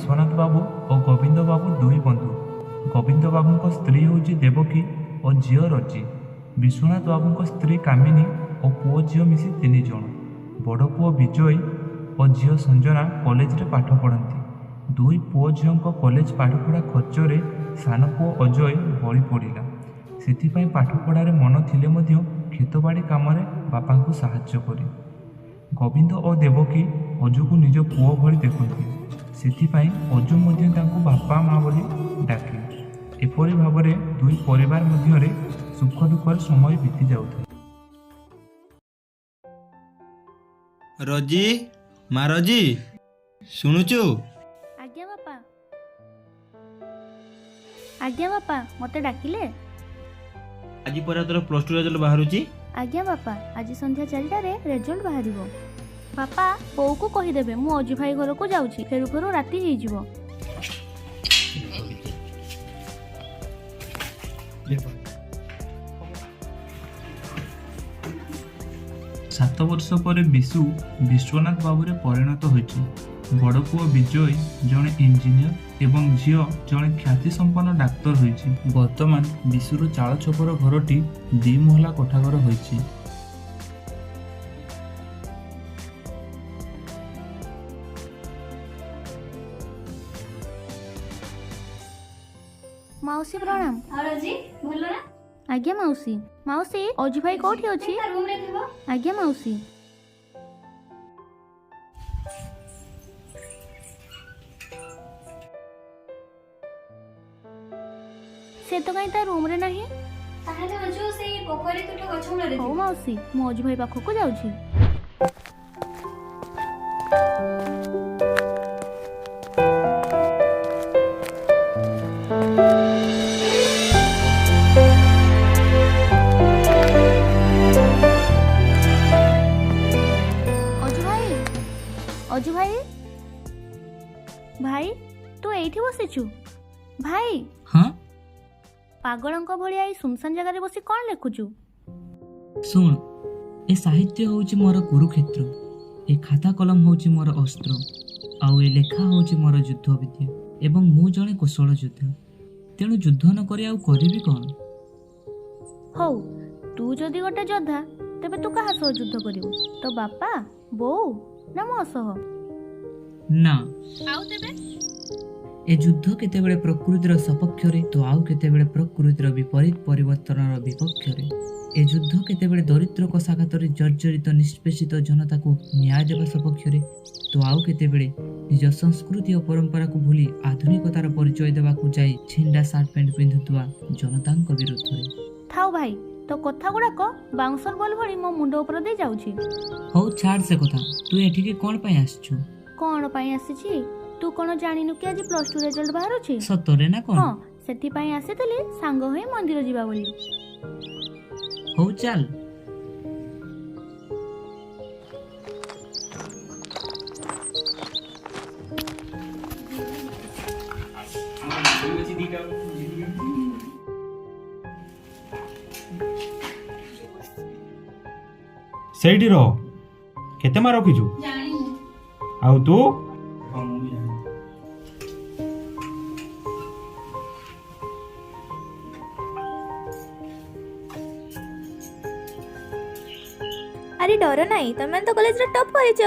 ବିଶ୍ୱନାଥ ବାବୁ ଓ ଗୋବିନ୍ଦ ବାବୁ ଦୁଇ ବନ୍ଧୁ। ଗୋବିନ୍ଦ ବାବୁଙ୍କ ସ୍ତ୍ରୀ ହେଉଛି ଦେବକୀ ଓ ଝିଅ ରୋଜି। ବିଶ୍ୱନାଥ ବାବୁଙ୍କ ସ୍ତ୍ରୀ କାମିନୀ ଓ ପୁଅ ଝିଅ ମିଶି ତିନି ଜଣ। ବଡ଼ ପୁଅ ବିଜୟ ଓ ଝିଅ ସଞ୍ଜନା କଲେଜରେ ପାଠ ପଢ଼ନ୍ତି। ଦୁଇ ପୁଅ ଝିଅଙ୍କ କଲେଜ ପାଠପଢ଼ା ଖର୍ଚ୍ଚରେ ସାନ ପୁଅ ଅଜୟ ବଳି ପଡ଼ିଲା। ସେଥିପାଇଁ ପାଠପଢ଼ାରେ ମନ ଥିଲେ ମଧ୍ୟ କ୍ଷେତବାଡ଼ି କାମରେ ବାପାଙ୍କୁ ସାହାଯ୍ୟ କରେ। ଗୋବିନ୍ଦ ଓ ଦେବକୀ ଅଜୁକୁ ନିଜ ପୁଅ ଭଳି ଦେଖନ୍ତି। ସେଥିପାଇଁ ଅଜୁ ମଧ୍ୟ ତାଙ୍କୁ ବାପା ମା ବୋଲି ଡାକେ। ଏପରି ଭାବରେ ଦୁଇ ପରିବାର ମଧ୍ୟରେ ସୁଖ ଦୁଃଖର ସମୟ ବିତି ଯାଉଥାଏ। ରୋଜି, ମା ରୋଜି, ଶୁଣୁଛୁ? ଆଜ୍ଞା ବାପା, ଆଜ୍ଞା ବାପା, ମୋତେ ଡାକିଲେ? ଆଜି ପରା ତୋର ପ୍ଲସ୍ ଟୁ ରେଜଲ୍ଟ ବାହାରୁଛି। ଆଜ୍ଞା ବାପା, ଆଜି ସନ୍ଧ୍ୟା 4ଟାରେ ରେଜଲ୍ଟ ବାହାରିବ। ବାପା, ବୋଉକୁ କହିଦେବେ ମୁଁ ଅଜୁ ଭାଇ ଘରକୁ ଯାଉଛି, ଫେରୁ ଫେରୁ ରାତି ହେଇଯିବ। 7 ବର୍ଷ ପରେ ବିଶୁ ବିଶ୍ୱନାଥ ବାବୁରେ ପରିଣତ ହୋଇଛି। ବଡ଼ ପୁଅ ବିଜୟ ଜଣେ ଇଞ୍ଜିନିୟର ଏବଂ ଝିଅ ଜଣେ ଖ୍ୟାତିସମ୍ପନ୍ନ ଡାକ୍ତର ହୋଇଛି। ବର୍ତ୍ତମାନ ବିଶୁର ଚାଳ ଛପର ଘରଟି ଦି ମହଲା କୋଠାଘର ହୋଇଛି। ମାଉସୀ ପ୍ରଣାମ। ଆଉ ରୋଜି, ଭଲ ନା? ଆଜ୍ଞା ମାଉସୀ। ମାଉସୀ, ଅଜୁ ଭାଇ କୋଉଠି ଅଛି? ତା ରୁମରେ ଥିବ। ଆଜ୍ଞା ମାଉସୀ। ସେ ତ କାହିଁ ତା ରୁମରେ ନାହିଁ। ତାହେଲେ ଅଜୁ ସେଇ ପୋଖରୀ ତୁଠ ଗଛ ମୂଳରେ ହଉ ଥିବ। ମାଉସୀ, ମୁଁ ଅଜୁ ଭାଇ ପାଖକୁ ଯାଉଛି। ଅଜୁ ଭାଇ, ଅଜୁ ଭାଇ, ଭାଇ ତୁ ଏଇଠି ବସିଛୁ? ଭାଇ, ହଁ। ପାଗଳଙ୍କ ଭଳିଆ ଏଇ ସୁନସାନ ଜାଗାରେ ବସି କ'ଣ ଲେଖୁଛୁ? ଶୁଣ, ଏ ସାହିତ୍ୟ ହେଉଛି ମୋର କୁରୁକ୍ଷେତ୍ର, ଏ ଖାତା କଲମ ହେଉଛି ମୋର ଅସ୍ତ୍ର, ଆଉ ଏ ଲେଖା ହେଉଛି ମୋର ଯୁଦ୍ଧ ବିଦ୍ୟା, ଏବଂ ମୁଁ ଜଣେ କୁଶଳ ଯୋଦ୍ଧା। ତେଣୁ ଯୁଦ୍ଧ ନ କରି ଆଉ କରିବି କ'ଣ? ହଉ, ତୁ ଯଦି ଗୋଟେ ଯୋଦ୍ଧା, ତେବେ ତୁ କାହା ସହ ଯୁଦ୍ଧ କରିବୁ? ତୋ ବାପା ବୋଉ ନା ମୋ ସହ? ନା। ଆଉ ତେବେ? ଏ ଯୁଦ୍ଧ କେତେବେଳେ ପ୍ରକୃତିର ସପକ୍ଷରେ ତ ଆଉ କେତେବେଳେ ପ୍ରକୃତିର ବିପରୀତ ପରିବର୍ତ୍ତନର ବିପକ୍ଷରେ। ଏ ଯୁଦ୍ଧ କେତେବେଳେ ଦରିଦ୍ର କଷାଘାତରେ ଜର୍ଜରିତ ନିଷ୍ପେଷିତ ଜନତାକୁ ନ୍ୟାୟ ଦେବା ସପକ୍ଷରେ ତ ଆଉ କେତେବେଳେ ନିଜ ସଂସ୍କୃତି ଓ ପରମ୍ପରାକୁ ଭୁଲି ଆଧୁନିକତାର ପରିଚୟ ଦେବାକୁ ଯାଇ ଛିଣ୍ଡା ସାର୍ଟ ପ୍ୟାଣ୍ଟ ପିନ୍ଧୁଥିବା ଜନତାଙ୍କ ବିରୁଦ୍ଧରେ। ଥାଉ ଭାଇ, ତୋ କଥା ଗୁଡାକ ବାଉଁସର ବଲ୍ ଭଳି ମୋ ମୁଣ୍ଡ ଉପରେ ଦେଇ ଯାଉଛି। ହଉ ଛାଡ଼ ସେ କଥା, ତୁ ଏଠିକି କ'ଣ ପାଇଁ ଆସିଛୁ? କ'ଣ ପାଇଁ ଆସିଛି? ତୁ କ'ଣ ଜାଣିନୁ କି ଆଜି ପ୍ଲସ୍ ଟୁ ରେଜଲ୍ଟ ବାହାରୁଛି? ସତରେ ନା କ'ଣ? ହଁ, ସେଥିପାଇଁ ଆସିଥିଲି ସାଙ୍ଗ ହୋଇ ମନ୍ଦିର ଯିବା ବୋଲି। ହଉ ଚାଲ। ସେଇଠି ରହ। କେତେ ମାର୍କ ରଖିଛୁ? ଆଉ ତୁ? ଆରେ ଡର ନାହିଁ, ତମେ ତ କଲେଜରେ ଟପ୍ କରିଛ।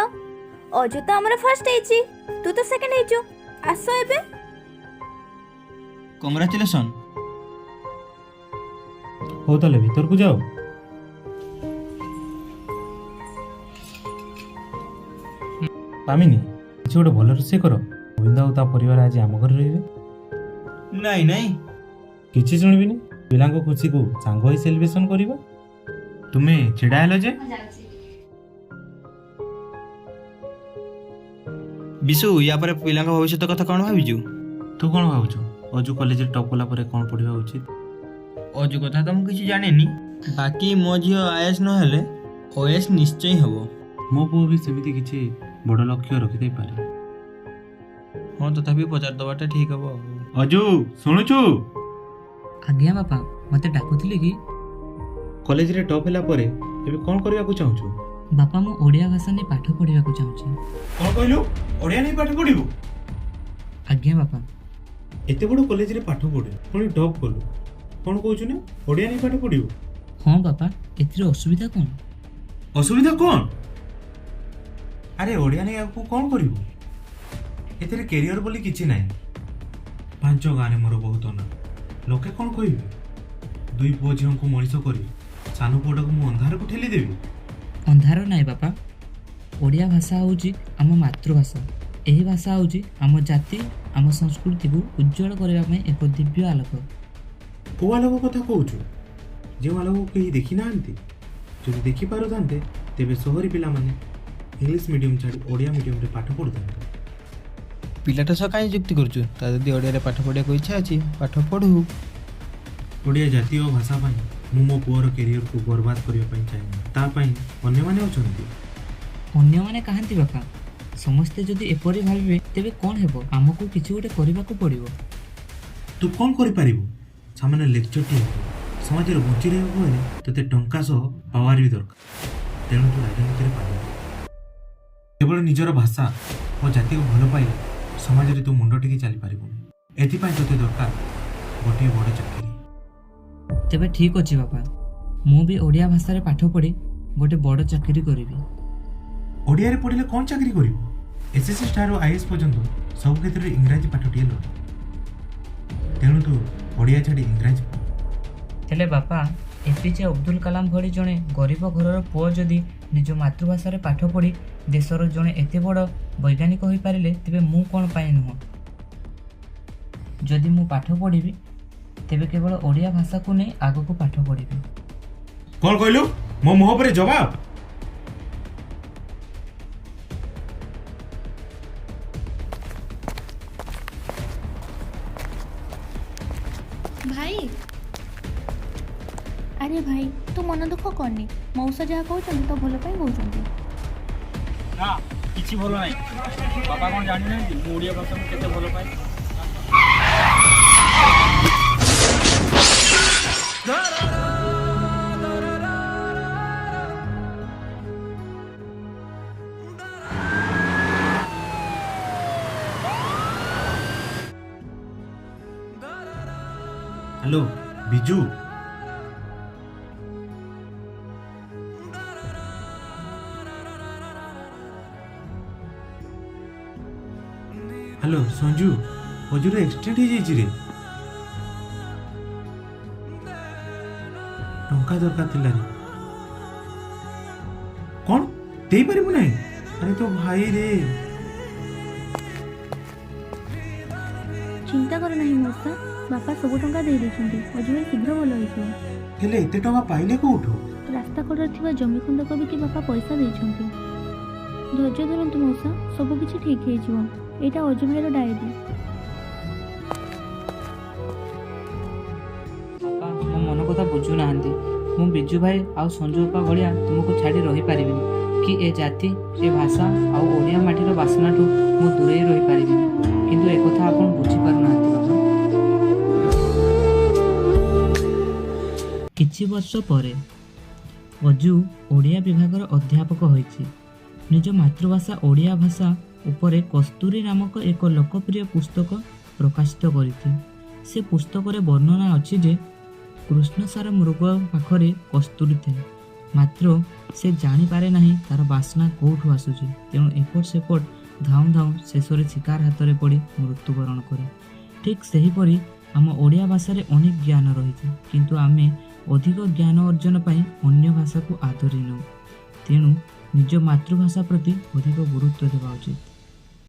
ଅଜୁ ତ ଆମର ଫାର୍ଷ୍ଟ ହେଇଛି, ତୁ ତ ସେକେଣ୍ଡ ହେଇଛୁ। ଆସ ଏବେ। କଂଗ୍ରାଚୁଲେସନ୍। ହଉ ତାହେଲେ ଭିତରକୁ ଯାଅ। କାମିନୀ, କିଛି ଗୋଟେ ଭଲ ରୋଷେଇ କର। ଗୋବିନ୍ଦ ଆଉ ତା ପରିବାର ଆଜି ଆମ ଘରେ ରହିବେ। ନାଇଁ ନାଇଁ। କିଛି ଶୁଣିବିନି। ପିଲାଙ୍କ ଖୁସିକୁ ସାଙ୍ଗ ହୋଇ ସେଲିବ୍ରେସନ କରିବା। ତୁମେ ଛିଡ଼ା ହେଲ ଯେ? ମୁଁ ଯାଉଛି। ବିଶୁ, ୟା ପରେ ପିଲାଙ୍କ ଭବିଷ୍ୟତ କଥା କ'ଣ ଭାବିଛୁ? ତୁ କ'ଣ ଭାବୁଛୁ, ଅଜୁ କଲେଜରେ ଟପ୍ କଲା ପରେ କ'ଣ ପଢ଼ିବା ଉଚିତ? ଅଜୁ କଥା ତ ମୁଁ କିଛି ଜାଣିନି, ବାକି ମୋ ଝିଅ ଆଇଏଏସ୍ ନହେଲେ ଓଏଏସ୍ ନିଶ୍ଚୟ ହେବ। ମୋ ପୁଅ ବି ସେମିତି କିଛି ବଡ଼ ଲକ୍ଷ୍ୟ ରଖିଦେଇପାରେ। ହଁ, ତଥାପି ପଚାରି ଦେବାଟା ଠିକ୍ ହବ ଆଉ। ଅଜୁ, ଶୁଣୁଛୁ? ଆଜ୍ଞା ବାପା, ମୋତେ ଡାକୁଥିଲେ କି? କଲେଜରେ ଟପ୍ ହେଲା ପରେ ଏବେ କ'ଣ କରିବାକୁ ଚାହୁଁଛୁ? ବାପା, ମୁଁ ଓଡ଼ିଆ ଭାଷା ନେଇ ପାଠ ପଢ଼ିବାକୁ ଚାହୁଁଛି। କ'ଣ କହିଲୁ? ଓଡ଼ିଆ ନେଇ ପାଠ ପଢ଼ିବୁ? ଆଜ୍ଞା ବାପା। ଏତେ ବଡ଼ କଲେଜରେ ପାଠ ପଢ଼ି ପୁଣି ଟପ୍ କଲୁ, କ'ଣ କହୁଛୁ ନା ଓଡ଼ିଆ ନେଇ ପାଠ ପଢ଼ିବୁ? ହଁ ବାପା, ଏଥିରେ ଅସୁବିଧା କ'ଣ? ଅସୁବିଧା କ'ଣ? ଆରେ ଓଡ଼ିଆ ନେଇ ଆଗକୁ କ'ଣ କରିବୁ? ଏଥିରେ କ୍ୟାରିୟର ବୋଲି କିଛି ନାହିଁ। ପାଞ୍ଚ ଗାଁରେ ମୋର ବହୁତ ନାଁ, ଲୋକେ କ'ଣ କହିବେ? ଦୁଇ ପୁଅ ଝିଅଙ୍କୁ ମଣିଷ କରି ସାନ ପୁଅଟାକୁ ମୁଁ ଅନ୍ଧାରକୁ ଠେଲିଦେବି? ଅନ୍ଧାର ନାହିଁ ବାପା। ଓଡ଼ିଆ ଭାଷା ହେଉଛି ଆମ ମାତୃଭାଷା। ଏହି ଭାଷା ହେଉଛି ଆମ ଜାତି, ଆମ ସଂସ୍କୃତିକୁ ଉଜ୍ଜ୍ୱଳ କରିବା ପାଇଁ ଏକ ଦିବ୍ୟ ଆଲୋକ। କେଉଁ ଆଲୋକ କଥା କହୁଛୁ? ଯେଉଁ ଆଲୋକକୁ କେହି ଦେଖିନାହାନ୍ତି। ଯଦି ଦେଖିପାରୁଥାନ୍ତେ ତେବେ ସହରୀ ପିଲାମାନେ ଇଂଲିଶ ମିଡ଼ିୟମ୍ ଛାଡ଼ି ଓଡ଼ିଆ ମିଡ଼ିୟମରେ ପାଠ ପଢ଼ୁଥାନ୍ତେ। ପିଲାଟା ସହ କାହିଁ ଯୁକ୍ତି କରୁଛୁ? ତା ଯଦି ଓଡ଼ିଆରେ ପାଠ ପଢ଼ିବାକୁ ଇଚ୍ଛା ଅଛି, ପାଠ ପଢ଼ୁ। ଓଡ଼ିଆ ଜାତି ଓ ଭାଷା ପାଇଁ ମୁଁ ମୋ ପୁଅର କ୍ୟାରିୟରକୁ ବର୍ବାଦ କରିବା ପାଇଁ ଚାହେଁନି। ତା ପାଇଁ ଅନ୍ୟମାନେ ଅଛନ୍ତି। ଅନ୍ୟମାନେ କାହାନ୍ତି ବାପା? ସମସ୍ତେ ଯଦି ଏପରି ଭାବିବେ ତେବେ କ'ଣ ହେବ? ଆମକୁ କିଛି ଗୋଟେ କରିବାକୁ ପଡ଼ିବ। ତୁ କ'ଣ କରିପାରିବୁ? ସାମାନ୍ୟ ଲେକ୍ଚରଟିଏ ହେବ। ସମାଜରେ ବଞ୍ଚି ରହିବାକୁ ହେଲେ ତୋତେ ଟଙ୍କା ସହ ପାୱାର ବି ଦରକାର। ତେଣୁ ତୁ ରାଜନୀତିରେ ପାଦ ଦେ। କେବଳ ନିଜର ଭାଷା ଓ ଜାତିକୁ ଭଲ ପାଇଲେ ସମାଜରେ ତୁ ମୁଣ୍ଡ ଟେକି ଚାଲିପାରିବୁନି। ଏଥିପାଇଁ ତୋତେ ଦରକାର ଗୋଟିଏ ବଡ଼ ଚାକିରି। ତେବେ ଠିକ୍ ଅଛି ବାପା, ମୁଁ ବି ଓଡ଼ିଆ ଭାଷାରେ ପାଠ ପଢ଼ି ଗୋଟେ ବଡ଼ ଚାକିରି କରିବି। ଓଡ଼ିଆରେ ପଢ଼ିଲେ କ'ଣ ଚାକିରି କରିବୁ? ଏସ୍ଏସ୍ସି ଠାରୁ is ପର୍ଯ୍ୟନ୍ତ ସବୁ କ୍ଷେତ୍ରରେ ଇଂରାଜୀ ପାଠଟିଏ ଲୋଡ଼ା। ତେଣୁ ତୁ ଓଡ଼ିଆ ଛାଡ଼ି ଇଂରାଜୀ ପଢ଼। ହେଲେ ବାପା, ଏପିଜେ ଅବଦୁଲ କାଲାମ ଭଳି ଜଣେ ଗରିବ ଘରର ପୁଅ ଯଦି ନିଜ ମାତୃଭାଷାରେ ପାଠ ପଢ଼ି ଦେଶର ଜଣେ ଏତେ ବଡ଼ ବୈଜ୍ଞାନିକ ହୋଇପାରିଲେ, ତେବେ ମୁଁ କ'ଣ ପାଇଁ ନୁହଁ? ଯଦି ମୁଁ ପାଠ ପଢ଼ିବି ତେବେ କେବଳ ଓଡ଼ିଆ ଭାଷାକୁ ନେଇ ଆଗକୁ ପାଠ ପଢ଼ିବି। କ'ଣ କହିଲୁ? ମୋ ମୁହଁ ଉପରେ ଜବାବ? ଭାଇ, ଆରେ ଭାଇ, ତୁ ମନ ଦୁଃଖ କରନି। ମଉସା ଯାହା କହୁଛନ୍ତି ତୋ ଭଲ ପାଇଁ କହୁଛନ୍ତି। ନା, କିଛି ଭଲ ନାହିଁ। ବାପା କ'ଣ ଜାଣିନାହାନ୍ତି ମୁଁ ଓଡ଼ିଆ ଭାଷାକୁ କେତେ ଭଲ ପାଏ? ହ୍ୟାଲୋ ବିଜୁ। ହ୍ୟାଲୋ ସଞ୍ଜୁ, ଅଜୁର ଆକ୍ସିଡେଣ୍ଟ ହେଇଯାଇଛି ରେ। ଟଙ୍କା ଦରକାର ଥିଲା ରେ। କ'ଣ ଦେଇପାରିବୁ ନାହିଁ? ଆରେ ତୋ ଭାଇ ରେ। ଚିନ୍ତା କର ନାହିଁ ମଉସା, ବାପା ସବୁ ଟଙ୍କା ଦେଇ ଦେଇଛନ୍ତି। ଅଜୁ ଭାଇ ଶୀଘ୍ର ଭଲ ହେଇଯିବ। ହେଲେ ଏତେ ଟଙ୍କା ପାଇଲେ କୋଉଠୁ? ରାସ୍ତା କଡ଼ରେ ଥିବା ଜମି ଖଣ୍ଡକ ବିକି ବାପା ପଇସା ଦେଇଛନ୍ତି। ଧୈର୍ଯ୍ୟ ଧରନ୍ତୁ ମଉସା, ସବୁ କିଛି ଠିକ୍ ହେଇଯିବ। ଏଇଟା ଅଜୁ ଭାଇର ଡାଏରୀ। ବାପା ମୋ ମନ କଥା ବୁଝୁନାହାନ୍ତି। ମୁଁ ବିଜୁ ଭାଇ ଆଉ ସଞ୍ଜୁ ବାପା ଭଳିଆ ତୁମକୁ ଛାଡ଼ି ରହିପାରିବିନି କି ଏ ଜାତି, ଏ ଭାଷା ଆଉ ଓଡ଼ିଆ ମାଟିର ବାସ୍ନାଠୁ ମୁଁ ଦୂରେଇ ରହିପାରିବିନି। କିନ୍ତୁ ଏକଥା ଆପଣ ବୁଝିପାରୁନାହାନ୍ତି ବାପା। କିଛି ବର୍ଷ ପରେ ଅଜୁ ଓଡ଼ିଆ ବିଭାଗର ଅଧ୍ୟାପକ ହୋଇଛି। ନିଜ ମାତୃଭାଷା ଓଡ଼ିଆ ଭାଷା ଉପରେ କସ୍ତୁରୀ ନାମକ ଏକ ଲୋକପ୍ରିୟ ପୁସ୍ତକ ପ୍ରକାଶିତ କରିଛି। ସେ ପୁସ୍ତକରେ ବର୍ଣ୍ଣନା ଅଛି ଯେ କୃଷ୍ଣସାର ମୃଗ ପାଖରେ କସ୍ତୁରୀ ଥାଏ, ମାତ୍ର ସେ ଜାଣିପାରେ ନାହିଁ ତାର ବାସ୍ନା କେଉଁଠୁ ଆସୁଛି। ତେଣୁ ଏପଟ ସେପଟ ଧାଉଁ ଧାଉଁ ଶେଷରେ ଶିକାର ହାତରେ ପଡ଼ି ମୃତ୍ୟୁବରଣ କରେ। ଠିକ୍ ସେହିପରି ଆମ ଓଡ଼ିଆ ଭାଷାରେ ଅନେକ ଜ୍ଞାନ ରହିଛି, କିନ୍ତୁ ଆମେ ଅଧିକ ଜ୍ଞାନ ଅର୍ଜନ ପାଇଁ ଅନ୍ୟ ଭାଷାକୁ ଆଦରି ନେଉ। ତେଣୁ ନିଜ ମାତୃଭାଷା ପ୍ରତି ଅଧିକ ଗୁରୁତ୍ୱ ଦେବା ଉଚିତ।